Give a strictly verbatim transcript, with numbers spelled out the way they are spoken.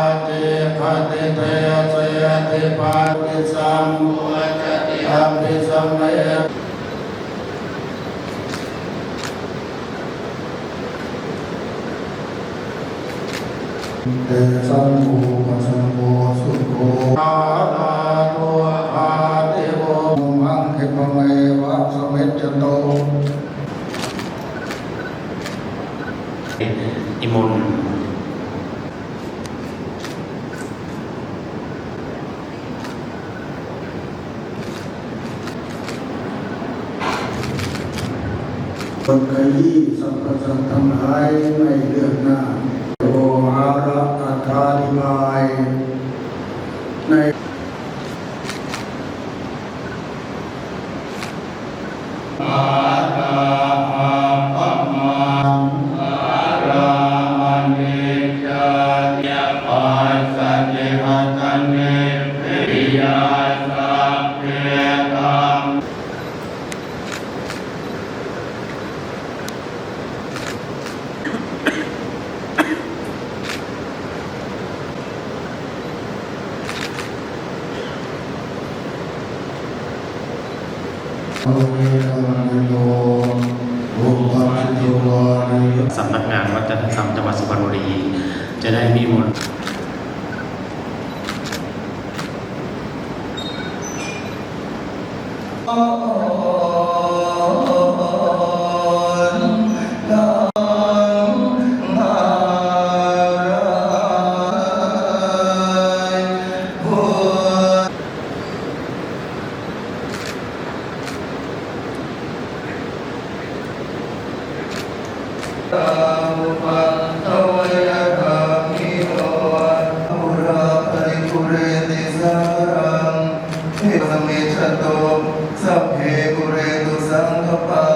Ācikkhati deseti paṭisambodhati abhisameti. Tesaṃ vūpasamo sukho. Ārādho ādivo. Maṅ khipameva samijjhatu. นิมนต์ บทขยี้สรรพสัตว์ทั้งหลายไม่เลือกหน้า โอหาระอธิบายใน สำนักงานวัฒนธรรมจังหวัดสุพรรณบุรี จะได้นิมนต์ Purā paripūrenti sāraṃ, samijjhatu, sabbe pūrentu saṅkappā,